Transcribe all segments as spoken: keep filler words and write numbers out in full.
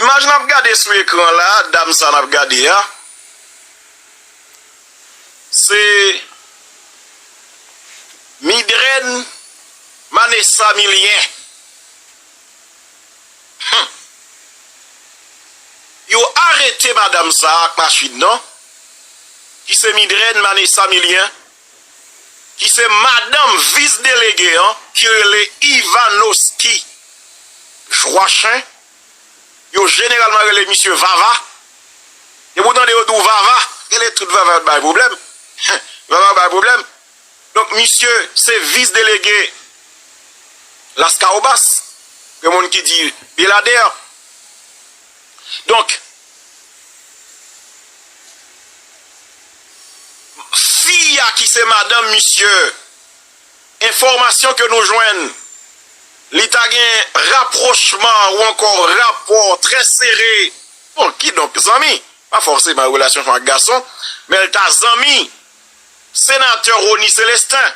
Imaj n ap gade sou ekran la, dam sa n ap gade a, se Midrène Manessa Milien. Hmm. Yo arete madanm sa ak machin nan, ki se Midrène Manessa Milien, ki se madanm vis delege an, ki rele Ivanovski Joachin. Yo jeneralman rele misye Vava. Depi w tande yo di w Vava, rele tout Vava yo bay pwoblèm. Vava yo bay pwoblèm. Donk, misye se vis delege Laskawobas, gen moun ki di Beladè. Donk, fi a ki se madanm misye, enfòmasyon ke nou jwenn, li ta gen rapwochman ou ankò rapò trè sere, bon, kidonk, zanmi, pa fòseman relasyon fanm ak gason, men l ta zanmi senatè Rony Célestin.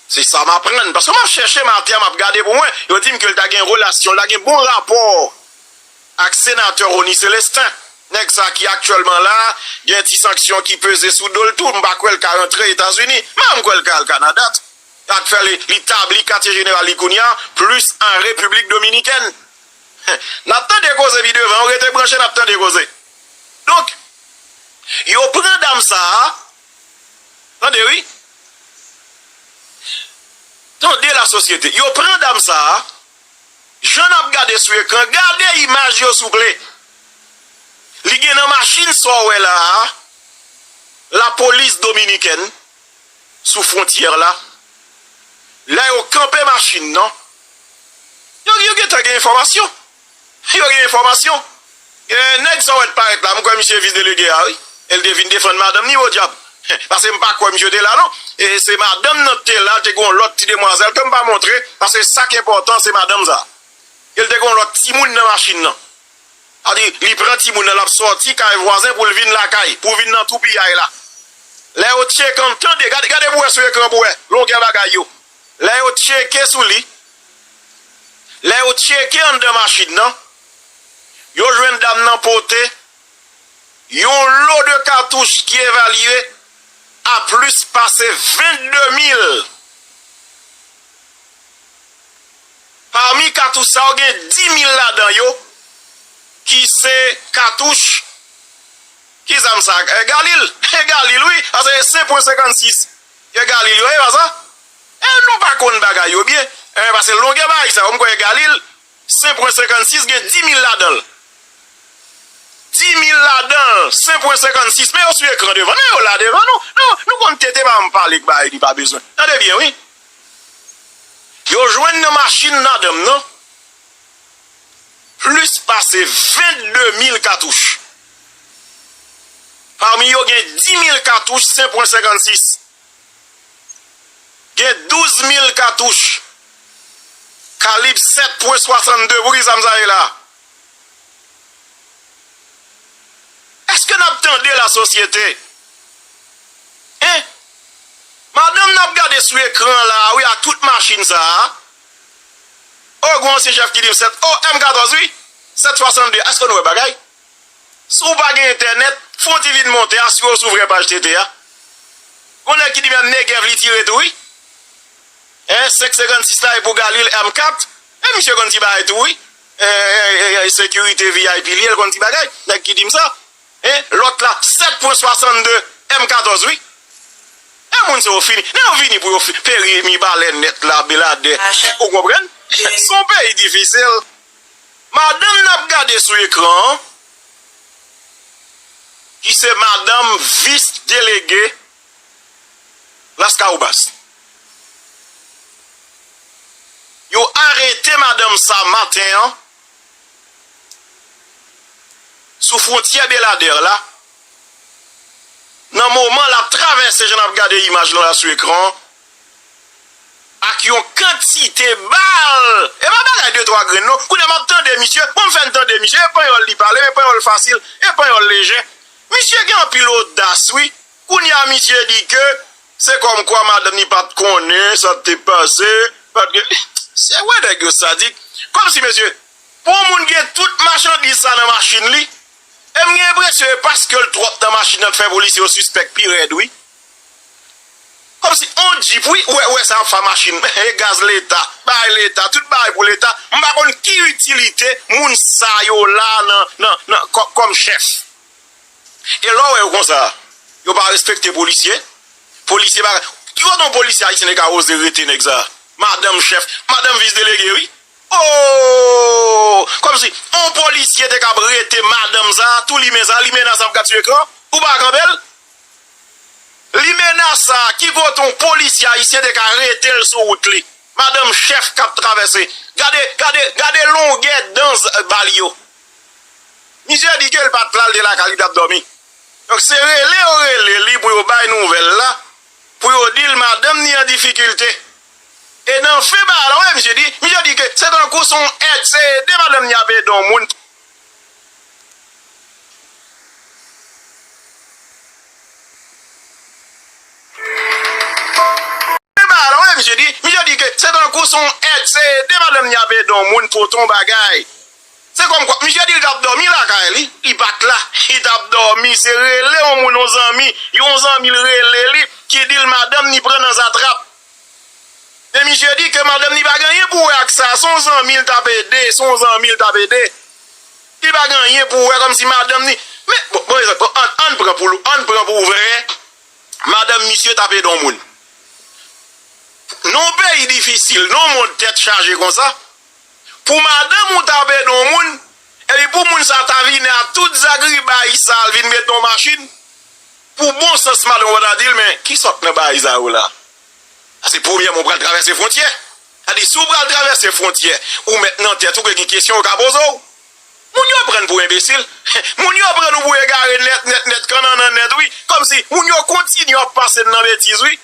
Se sa m aprann. Paske m ap chèche maten an, m ap gade pou mwen. Yo di m ke l ta gen relasyon, l ta gen bon rapò ak senatè Rony Célestin. Nèg sa ki aktyèlman la, gen ti sanksyon ki peze sou do l tou. M pa kwè l ka rantre Etazini. Men m kwè l ka al Kanada tou. Sa k fè li, li tabli katye jeneral li kounye a, plis an Repiblik Dominikèn. N ap tande koze pi devan, rete branche, n ap tande koze. Donk, yo pran dam sa a, tande wi, tande lasosyete, yo pran dam sa a, jan n ap gade sou ekran, gade imaj yo souple. Li gen nan machin sa w wè la a, lapolis dominikèn, sou fwontyè la. Lè yo kanpe machin nan, yo, yo gentan gen enfòmasyon. Yo gen enfòmasyon. Gen nèg sa w wè t parèt la, m kwè misye vis delege a, wi. E l te vin defann madanm ni, podyab. Paske m pa kwè misye te la, non. E se madanm nan k te la, te gen yon lòt ti demwazèl ke m pa montre, paske sa k enpòtan, se madanm sa. E l te gen yon lòt timoun nan machin nan. Sa di, li pran timoun nan, l ap sòti kay vwazen pou l vin lakay, pou vin nan toupiyay la. Lè yo tcheke, tande, gade, gade pou wè sou ekran pou wè longè bagay yo. Lè yo tcheke sou li, lè yo tcheke anndan machin nan, yo jwenn dam nan pote yon lo de katouch ki evalye a plis pase vennde mil. Pami katouch sa yo, gen di mil ladan yo ki se katouch, ki zam sa? Eh, Galil. Eh, Galil, wi. Paske se senk pwen senkannsis. Eh, Galil yo, eh, pa sa? Eh, nou pa konn bagay yo byen. Eh, paske longè bagay sa yo, m kwè Galil, senk pwen senkannsis gen di mil ladan l. Di mil ladan l, senk pwen senkannsis. Men yo sou ekran devan. Men yo la devan nou. Nou, nou konn tete pa m pale k bagay li pa bezwen. Tande byen, wi. Yo jwenn nan machin madanm nan plis pase vennde mil katouch. Pami yo gen di mil katouch senk pwen senkannsis. Gen douz mil katouch kalib sèt pwen swasannde. Pou ki zam sa ye la? Èske n ap tande lasosyete? Hein? Madanm n ap gade sou ekran an la a, wi, ak tout machin sa a. O, gen yon ansyen chèf ki di m sèt, o, M katòz, wi. Sèt swasannde. Èske nou wè bagay? Si w pa gen entènèt, fè yon ti vin monte, asire w sou vrè paj T T a. Gon nèg ki di menm Negev li tire tou, wi. Hein, senk senkannsis la e pou Galil M kat. E misye konn ti bagay tou, wi. Eh, eh, eh, eh, sekirite V I P li ye, l konn ti bagay. Nèg ki di m sa. Hein, lòt la, sèt pwen swasannde M katòz, wi. E moun se yo fini. Nan yo vini pou yo fi-, peri Mibalè nèt la, Beladè. Ou konprann? Se yon peyi difisil. Madanm n ap gade sou ekran an, ki se madanm vis delege Laskawobas. Yo arete madanm sa maten an sou fwontyè Beladè la, nan moman l ap travèse, jan n ap gade imaj lan la sou ekran, ak yon kantite bal. E pa bagay de twa grenn, non. Kounye a m ap tande misye, bon, m fè n tande misye, e panyòl li pale, e panyòl fasil, e panyòl lejè. Misye gen anpil odas, wi. Kounye a, misye di ke se kòmkwa madanm li pa t konnen sa k te pase, pa t gen, se wè nèg yo sadik. Kòmsi, mesye, pou yon moun gen tout machandiz sa nan machin li. E m gen enpresyon e paske l twòp nan machin nan k fè polisye yo sispèk pi rèd, wi. Kòmsi on djip, wi, ou wè, ou wè sa y ap fè a machin, e gaz Leta, bagay Leta, tout bagay pou Leta. M pa konn ki itilite moun sa yo la nan, nan, nan, kò-, kòm chèf. E lè w wè yo konsa, yo pa respekte polisye. Polisye pa, ki kote yon polisye ayisyen te ka oze rete nèg sa? Madanm chèf, madanm vis delege, wi. Oh! Kòmsi yon polisye te ka ap rete madanm sa, tou limen sa, limena sa m gad sou ekran, ou pa kanpe l? Limena sa, ki kote yon polisye ayisyen te ka rete l sou wout li? Madanm chèf k ap travèse. Gade, gade, gade longè dan z-, bal yo. Misye di ke l pa t la, l te lakay li, t ap dòmi. Donk, se rele yo rele li pou yo bay nouvèl la, pou yo di l madanm ni an difikilte. E nan fen bagay la, w wè misye di, misye di ke se tankou se yon èd, se ede madanm ni ap ede yon moun. Fen bagay la, w wè misye di, misye di ke se tankou se yon èd, se ede madanm ni ap ede yon moun pote yon bagay. Se kòmkwa, misye di l t ap dòmi lakay li, li pa t la, li t ap dòmi, se rele yon moun, yon zanmi, yon zanmi l rele li, ki di l madanm ni pran nan zatrap. Men misye di ke madanm ni pa gen anyen pou wè ak sa, se yon zanmi l t ap ede, se yon zanmi l t ap ede. Li pa gen anyen pou wè kòmsi madanm ni, men, bon, bon, bon, ann, ann pran pou, ann pran pou vre, madanm misye t ap ede yon moun. Nan yon peyi difisil, nan yon mond tèt chaje konsa, pou madanm ou ta ede yon moun, epi pou moun sa ta vini a tout zagribay sa, l vin met nan yon machin, pou bon sans madanm ou ta di l, men, kisa k nan bagay sa yo la? Sa se premyèman ou pral travèse fwontyè. Sa di, si w pral travèse fwontyè, ou mèt nan tèt ou ke gen kesyon yo ka poze w. Moun yo pran n pou enbesil. Moun yo pran nou pou egare nèt, nèt, nèt, kannannan nèt, wi. Kòmsi moun yo kontinye ap pase n nan betiz, wi.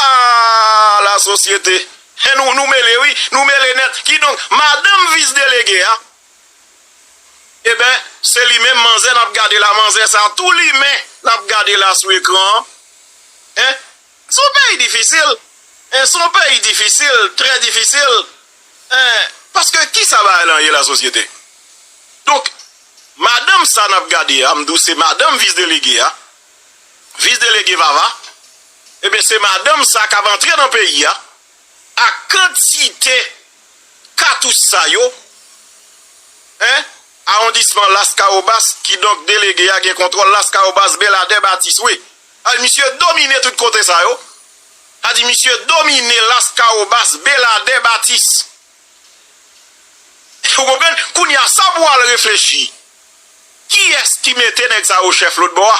Ah, lasosyete. Hen, nou, nou mele, wi. Nou mele nèt. Kidonk, madanm vis delege a, eben, se li menm manzè n ap gade la, manzè sa, tou limen n ap gade la sou ekran an. Hen? Se yon peyi difisil. Hen, se yon peyi difisil, trè difisil. Hen, paske kisa bagay lan ye lasosyete? Donk, madanm sa n ap gade a, m di w se madanm vis delege a, vis delege Vava, ebyen se madanm sa k ap antre nan peyi a, ak kantite katouch sa yo, hen, awondisman Laskawobas, kidonk delege a gen kontwòl Laskawobas, Beladè, Batis, wi. Ay, misye domine tout kote sa yo. Sa di misye domine Laskawobas, Beladè, Batis. Ou konprann? Kounye a, sa pou w al reflechi. Kiyès ki mete nèg sa yo chèf lòt bò a?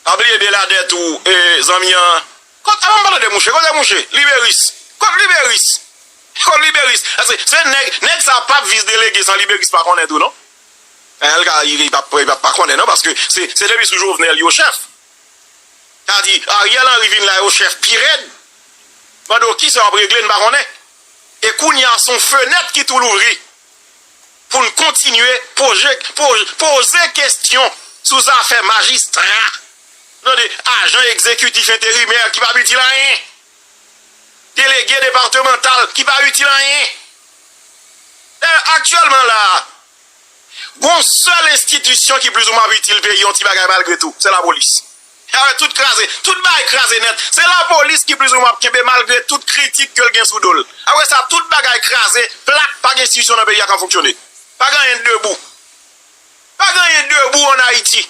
Pa bliye Beladè tou, e, zanmi an. Kot, a, m pa tande mouche, kote mouche? Liberis. Kot Liberis? Kot Liberis? Paske se nèg, nèg sa p ap vis delege san Liberis pa konnen tou, non? E, l ka, li, li p ap, li p ap pa konnen, non, paske se, se depi sou Jovenel yo chèf. Sa di, Ariel Henry vin la, yo chèf pi rèd. Mande w kisa w ap regle, n pa konnen. E kounye a, se yon fenèt ki tou louvri pou n kontinye poze, poze, poze kesyon sou zafè majistra, tande, ajan egzekitif enterimè ki p ap itil anyen, delege depatmantal ki pa itil anyen. Dayè, aktyèlman la a, gon sèl enstitisyon ki plizoumwen ap itil peyi yon ti bagay malgre tou, se lapolis. Apre tout kraze, tout bagay kraze nèt. Se lapolis ki plizoumwen ap kenbe malgre tout kritik ke l gen sou do l. Apre sa, tout bagay kraze, plat, pa gen enstitisyon nan peyi a k ap fonksyone. Pa gen anyen debou. Pa gen anyen debou ann Ayiti.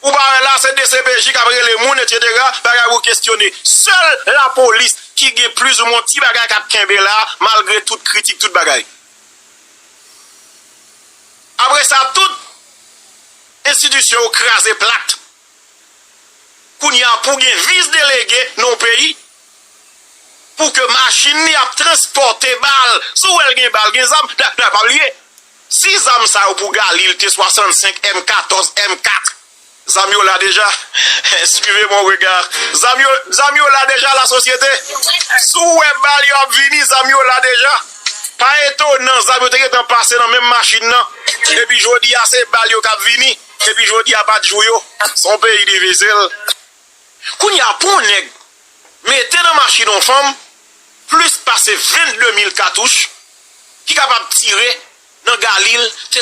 Ou pa wè la, se D C P J k ap rele moun, etsetera, bagay pou kesyone. Sèl lapolis ki gen plizoumwen yon ti bagay k ap kenbe la, malgre tout kritik, tout bagay. Apre sa, tout enstitisyon yo kraze plat. Kounye a, pou gen vis delege nan yon peyi, pou ke machin li ap transpòte bal, si w wè l gen bal, gen zam, da, da, pa bliye, si zam sa yo pou Galil te swasannsenk, M katòz, M kat, zam yo la deja. Suivez mon regard. Zam yo, zam yo la deja, lasosyete. Si w wè bal yo ap vini, zam yo la deja. Pa etonan, zam yo te gentan pase nan menm machin nan. Epi jodi a, se bal yo k ap vini. Epi jodi a, pa t jou yo. Se yon peyi difisil. Kounye a, pou yon nèg mete nan machin yon fanm plis pase vennde mil katouch ki kapab tire nan Galil te